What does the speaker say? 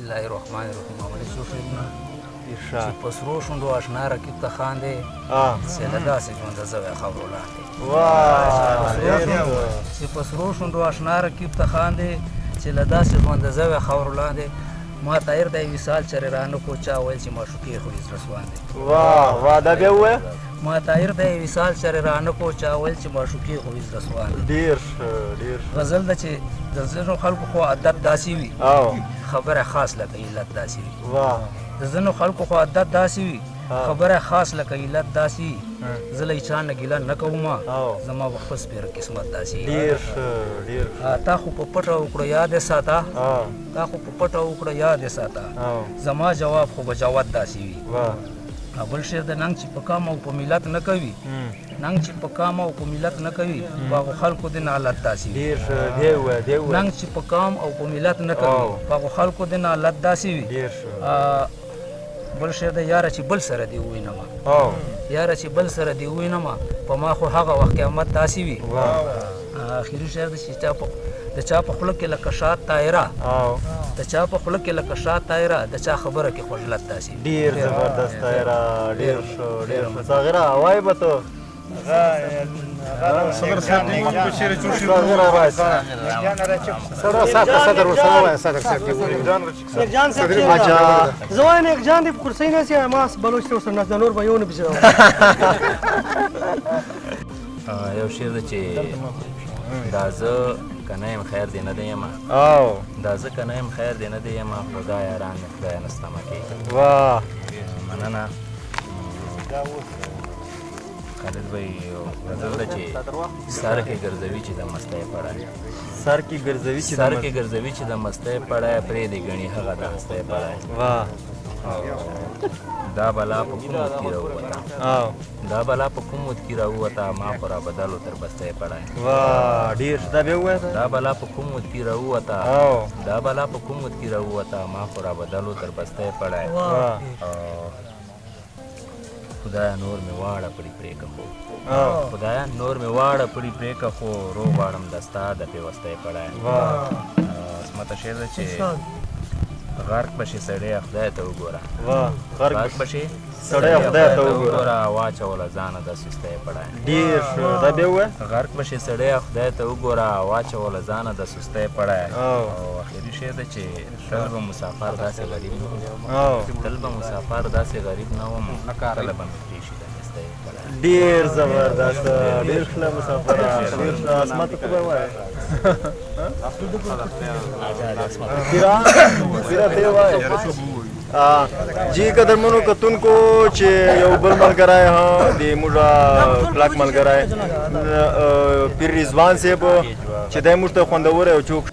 الله الرحمن الرحیم. اولې څو شعرونه چې په سرو شونډو اشنا رقیب ته خاندې، چې له داسې ژونده زه وی خاورو لاندې. چې په سرو شونډو اشنا رقیب ته خاندې، چې له داسې ژونده زه وی خاورو لاندې. ما طاهر د وصال چرې رانه کو، چا ویل چې معشوقې خو یې زړه سواندې. واه واه، دا بیا ووایه. ما طاهر د وصال چرې رانه کو، چا ویل چې معشوقې خو یې زړه سواندې. ډېر ښه، ډېر ښه. غزل ده چې د ځینو خلکو خو عادت داسې وي، خبره خاص لکه علت داسې وي. د ځینو خلکو خو عادت داسې وي، خبره خاص لکه علت داسې وي. زه له چا نه ګیله نه کوم، زما به خپل سپېره قسمت داسې وي. ډېر ښه، ډېر ښه. تا خو په پټه وکړه یاد یې ساته، تا خو په پټه وکړه یاد یې ساته، زما جواب خو به جواد داسې وي. بل شعر د ننګ چې په کام او په ملت نه کوي، ننګ چې په کام او په ملت نه کوي، په هغو خلکو د نالت داسې وي. ډېر ښه، دی ووایه، دی ووایه. ننګ چې په کام او په ملت نه کوي، په هغو خلکو د نالت داسې وي. ډېر ښه. بل شعر د یاره چې بل سره دې ووینم، یاره چې بل سره دې ووینم، په ما خو هغه وخت قیامت داسې وي. اخري شعر دی چې د چا په خوله کې لکه شات طایره، د چا په خوله کې لکه شات طایره، د چا خبره کې خوږلت داسې وي. ډېر زبردست طایره، ډېر ښه، ډېر ښه. صغیره وایي به ته. صدر صاحب دې صغیره راشه. صدر صاحب، صدر ورسره وایه، صدر صاحب دې. نیک جان صاحب. اچھا. زه وایم نیک جان دې په کرسۍ ناست یم، ما بلوچ ته ورسره ناست، نور به یو نه پسې راوړم. یو شعر ده چې دا زه که نه یم خیر دې نه دی یم، دا زه که نه یم خیر دې نه دی یم، خدا یاران مې خدای نه ستمه کوي. مننه خالد بھائی. یو غزل ده چې سر کې ګرځوي چې د مستۍ پړی، سر کې ګرځوي چې سر کې ګرځوي چې د مستۍ پړی، پرې دې ګڼي هغه د هستۍ پړی. دا بلا په کوم وخت کې راووته، دا بلا په کوم وخت کې راووته، ما خو را بدلو تر بستۍ پړی. واه، ډېر ښه، دا بیا ووایه. دا بلا په کوم وخت کې راووته، دا بلا په کوم وخت کې راووته، ما خو را بدلو تر بستۍ پړی. خدایا نور مې واړه پړي پرې که خو، خدایا نور مې واړه پړي پرې که خو روغ غواړم د ستا د پیوستۍ پړی. عصمته شعر ده چې غرق به شي سړی خدای ته وګوره، غرق به شي سړی خدای ته وګوره، واچوله ځانه د سستۍ پړی. ډېر ښه، دا بیا ووایه. غرق به شي سړی خدای ته وګوره، واچوله ځانه د سستۍ پړی. او اخري شعر ده چې تل به مسافر داسې غریب نه وم، تل به مسافر داسې غریب نه وم، کله به مې پرې شي د نیستۍ پړی. ډېر زبردست، ډېر ښه مسافره، ډېر ښه. عصمت ته به وایې. پیرا ته وایې. جی قدرمنو کتونکو، چې یو بل ملګری د موږ کلک ملګری پیر رضوان صاحب چې دی موږ ته خوندور یو چوک